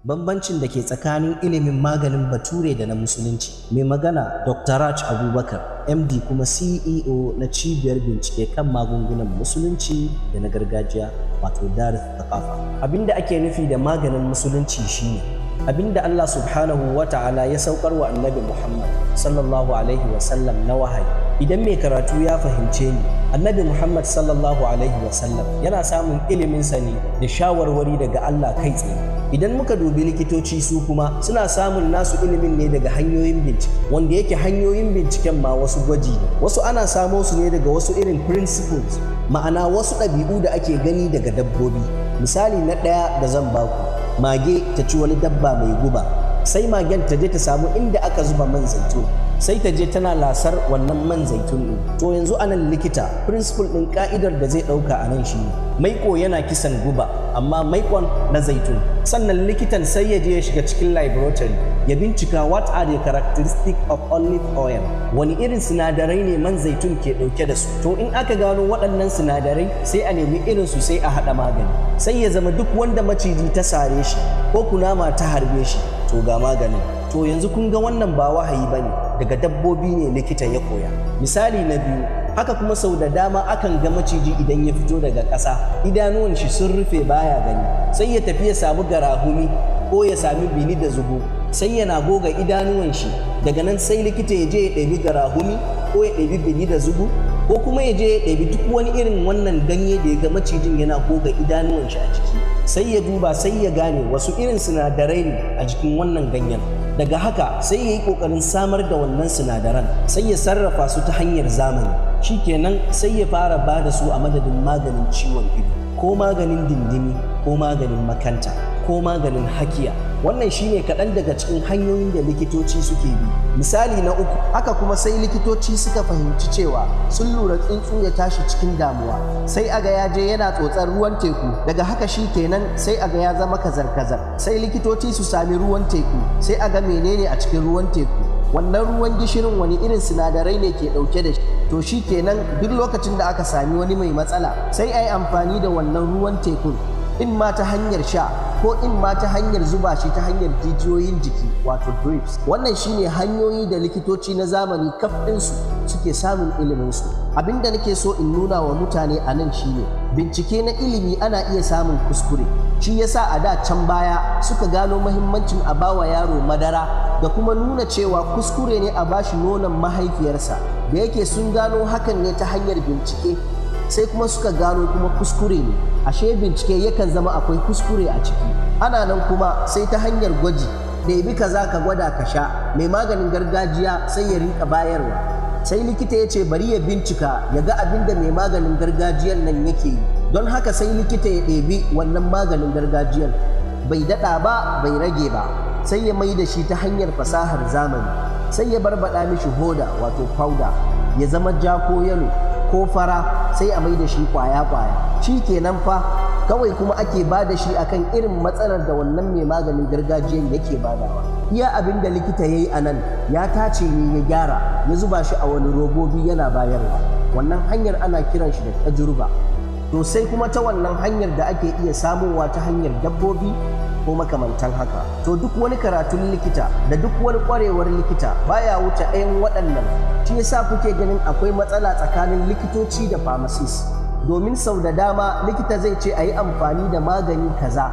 Bambancin da ke tsakanin ilimin maganin Bature da na Musulunci. Mai magana Dr. Raj Abubakar, MD kuma CEO na Cibiyar Bincike kan Magungunan Musulunci da na Gargajiya, wato Dar Thaqafa. Abinda ake nufi da maganin Musulunci shine abinda Allah subhanahu wa ta'ala ya saukar wa Annabi Muhammad sallallahu alaihi wasallam na wahayi. Idan mai karatu ya fahimce ni, Annabi Muhammad sallallahu alaihi wasallam yana samun iliminsa ne da shawarwari daga Allah kai tsaye. Idan muka dubi likitoci, su kuma suna samun nasu ilimin ne daga hanyoyin bincike, wanda yake hanyoyin binciken ma wasu gwaji ne, wasu ana samo su ne daga wasu irin principles, ma'ana wasu ɗabi'u da ake gani daga dabbobi. Misali na ɗaya da zan baku, mage ta ci wani dabba mai guba, sai magen ta je ta samu inda aka zuba man zaitun, sai ta je tana lasar wannan man zaitun ɗin. To yanzu anan likita principle ɗin ka'idar da zai ɗauka a nan shine maiko yana kisan guba, amma maikon na zaitun. Sannan likitan sai ya je ya shiga cikin laboratory ya bincika what are the characteristics of olive oil, wani irin sinadarai ne man zaitun ke ɗauke da su. To in aka gano waɗannan sinadarai, sai a nemi irin su, sai a haɗa magani, sai ya zama duk wanda maciji ta sare shi ko kunama ta harbe shi, to ga maganin. To yanzu kun ga wannan ba wahayi bane, daga dabbobi ne likita ya koya. Misali na biyu, haka kuma sau da dama akan ga maciji idan ya fito daga ƙasa, idanuwan shi sun rufe, baya gani, sai ya tafi ya samu garahumi ko ya sami bini da zugu, sai yana goga idanuwan shi. Daga nan sai likita ya je ya ɗebi garahumi ko ya ɗebi bini da zugu, ko kuma ya je ya ɗebi duk wani irin wannan ganye da ya ga macijin yana goga idanuwan shi a ciki, sai ya duba, sai ya gane wasu irin sinadarai ne a jikin wannan ganyen. Daga haka sai ya yi ƙoƙarin samar da wannan sinadaran, sai ya sarrafa su ta hanyar zamani. Shikenan, sai ya fara ba da su a madadin maganin ciwon ido ko maganin dindimi ko maganin makanta ko maganin hakiya. Wannan shine kaɗan daga cikin hanyoyin da likitoci suke bi. Misali na uku, haka kuma sai likitoci suka fahimci cewa sun lura tsuntsu ya tashi cikin damuwa, sai aga ya je yana tsotsar ruwan teku. Daga haka shi kenan sai aga ya zama kazar-kazar. Sai likitoci su sami ruwan teku, sai aga menene a cikin ruwan teku, wannan ruwan gishirin wani irin sinadarai ne ke ɗauke da shi. To shi kenan, duk lokacin da aka sami wani mai matsala, sai a yi amfani da wannan ruwan tekun, in ma ta hanyar sha ko in ma ta hanyar zuba shi ta hanyar jijiyoyin jiki, wato drips. Wannan shine hanyoyi da likitoci na zamani kaf ɗinsu suke samun iliminsu. Abinda nake so in nuna wa mutane a nan shine bincike na ilimi ana iya samun kuskure. Shi yasa a da can baya suka gano mahimmancin a bawa yaro madara, da kuma nuna cewa kuskure ne a bashi nonon mahaifiyarsa. Da yake sun gano hakan ne ta hanyar bincike, sai kuma suka gano kuma kuskure ne, ashe bincike yakan zama akwai kuskure a ciki. Ana nan kuma sai ta hanyar gwaji, ɗebi kaza ka gwada ka sha, mai maganin gargajiya sai ya rinka bayarwa. Sai likita ya ce bari ya bincika ya ga abin da mai maganin gargajiyan nan yake yi. Don haka sai likita ya ɗebi wannan maganin gargajiyan, bai daɗa ba, bai rage ba, sai ya mai da shi ta hanyar fasahar zamani, sai ya barbaɗa mishi hoda, wato powder, ya zama ja ko yellow ko fara, sai a mai da shi kwaya-kwaya. Shi kenan fa, kawai kuma ake ba da shi akan irin matsalar da wannan mai maganin gargajiyan yake badawa. Iya abin da likita ya yi a nan, ya tace ne, ya gyara, ya zuba shi a wani robobi yana bayarwa. Wannan hanyar ana kiran shi da tajurba. To sai kuma ta wannan hanyar da ake iya samowa ta hanyar dabbobi ko makamantan haka. To duk wani karatun likita da duk wani kwarewar likita baya wuce ɗayan waɗannan. Shi yasa kuke ganin akwai matsala tsakanin likitoci da pharmacist, domin sau da dama likita zai ce a yi amfani da magani kaza,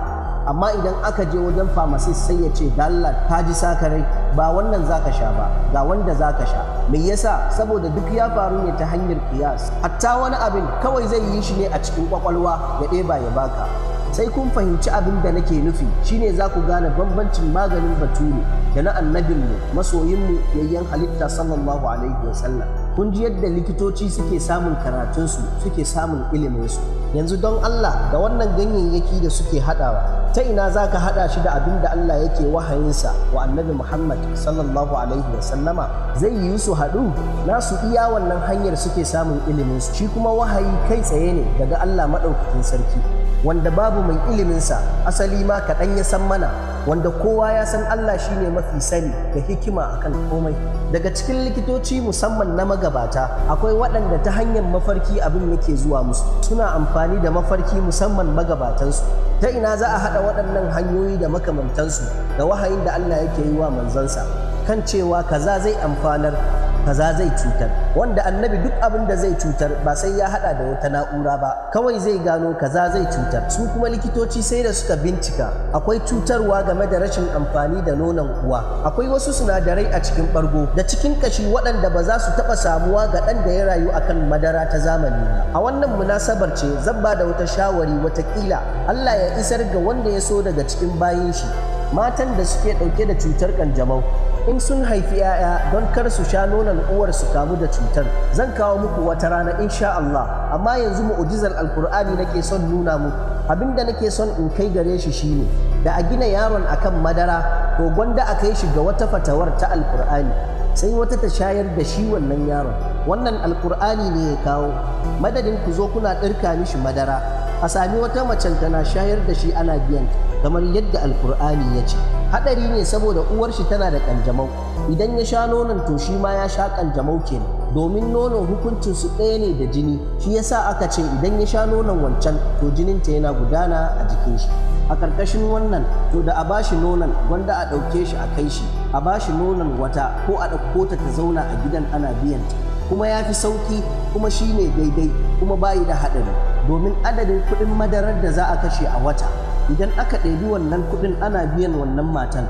amma idan aka je wajen pharmacist sai ya ce, "Dalla ka ji sakarai, ba wannan zaka sha ba, ga wanda zaka sha." Me yasa? Saboda duk ya faru ne ta hanyar kiyas. Hatta wani abin kawai zai yi shi ne a cikin kwakwalwa, ya ɗeba ya baka. Sai kun fahimci abin da nake nufi shine za ku gane bambancin maganin Bature da na annabinmu, masoyinmu, yayyan halitta sallallahu alaihi wasallam. Kun ji yadda likitoci suke samun karatunsu, suke samun iliminsu. Yanzu don Allah, da wannan ganyayyaki da suke haɗawa, ta ina za ka haɗa shi da abin da Allah yake wahayinsa wa Annabi Muhammad sallallahu alaihi wasallama? Zai yi su haɗu? Nasu iya wannan hanyar suke samun iliminsu, shi kuma wahayi kai tsaye ne daga Allah maɗaukakin sarki. Wanda babu mai iliminsa, asali ma kaɗan ya san mana, wanda kowa ya san Allah shine mafi sani da hikima akan komai. Daga cikin likitoci musamman na magabata, akwai waɗanda ta hanyar mafarki abin yake zuwa musu, suna amfani da mafarki musamman magabatansu. Ta ina za a haɗa waɗannan hanyoyi da makamantansu da wahayin da Allah yake yi wa manzansa kan cewa kaza zai amfanar, kaza zai cutar? Wanda annabi duk abin da zai cutar ba sai ya hada da wata na'ura ba, kawai zai gano kaza zai cutar. Su kuma likitoci sai da suka bincika akwai cutarwa game da rashin amfani da nonon uwa. Akwai wasu sinadarai a cikin bargo da cikin kashi waɗanda ba za su taɓa samuwa ga ɗan da ya rayu akan madara ta zamani ba. A wannan munasabar ce zan ba da wata shawari, watakila Allah ya isar ga wanda ya so daga cikin bayin shi. Matan da suke ɗauke da cutar kanjamau, in sun haifi 'ya'ya, don kar su sha nonon uwar su kamu da cutar. Zan kawo muku wata rana insha Allah, amma yanzu mu'ujizar Alkur'ani nake son nuna muku. Abinda nake son in kai gare shi shine, da a gina yaron akan madara, to gwanda a kai shi ga wata fatawar ta Alkur'ani, sai wata ta shayar da shi wannan yaron. Wannan Alkur'ani ne ya kawo. Madadin ku zo kuna ɗirka mishi madara, a sami wata macen tana shayar da shi ana biyan, kamar yadda Alkur'ani ya ce. Haɗari ne saboda uwar shi tana da kanjamau. Idan ya sha nonon, to shi ma ya sha kanjamau kenan, domin nono hukuncin su ɗaya ne da jini. Shi yasa aka ce idan ya sha nonon wancan, to jininta yana gudana a jikin shi. A ƙarƙashin wannan, to da a bashi nonon, gwanda a ɗauke shi a kai shi a bashi nonon wata, ko a ɗauko ta ta zauna a gidan ana biyan ta, kuma ya fi sauƙi, kuma shi ne daidai, kuma bayi da haɗari, domin adadin kuɗin madarar da za a kashe a wata, idan aka ɗebi wannan kuɗin ana biyan wannan matan,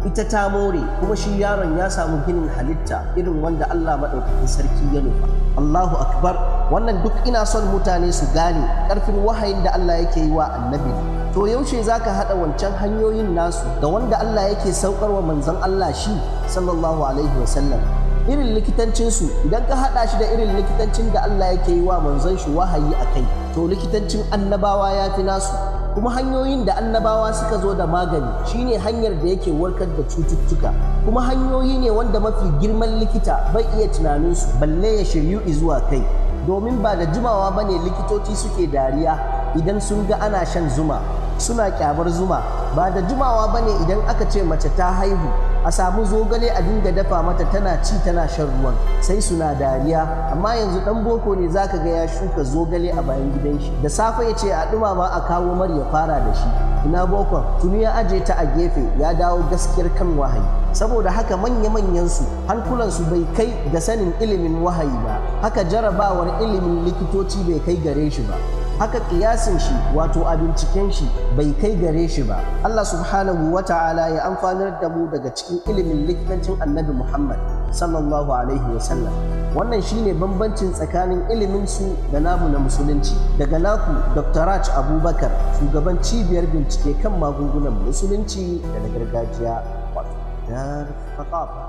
ita ta more, kuma shi yaron ya samu ginin halitta irin wanda Allah maɗaukakin sarki ya nufa. Allahu akbar! Wannan duk ina son mutane su gane ƙarfin wahayin da Allah yake yi wa annabi. To yaushe zaka haɗa wancan hanyoyin nasu da wanda Allah yake saukar wa manzon Allah shi sallallahu alaihi wasallam? Irin likitancinsu, idan ka haɗa shi da irin likitancin da Allah yake yi wa manzon shi wahayi a kai, to likitancin annabawa ya fi nasu. Kuma hanyoyin da annabawa suka zo da magani shine hanyar da yake warkar da cututtuka, kuma hanyoyi ne wanda mafi girman likita bai iya tunaninsu balle ya shiryu zuwa kai. Domin ba da jimawa ba ne likitoci suke dariya idan sun ga ana shan zuma, suna kyamar zuma. Ba da jimawa ba ne idan aka ce mace ta haihu, a samu zogale a dinga dafa mata tana ci tana shan ruwan, sai suna dariya. Amma yanzu dan boko ne zaka ga ya shuka zogale a bayan gidan shi, da safe ya ce a dumama a kawo mar ya fara da shi. Ina bokon? Tuni ya aje ta a gefe, ya dawo gaskiyar kan wahayi. Saboda haka manya-manyan su hankulansu bai kai ga sanin ilimin wahayi ba, haka jarabawar ilimin likitoci bai kai gare shi ba, haka kiyasin shi, wato a binciken shi, bai kai gare shi ba. Allah subhanahu wa ta'ala ya amfanar da mu daga cikin ilimin likitancin annabi Muhammad sallallahu alaihi wa sallam. Wannan shine bambancin tsakanin ilimin su da namu na musulunci. Daga naku Dr. Raj Abubakar, shugaban cibiyar bincike kan magungunan musulunci da na gargajiya, wato Dar Thaqafa.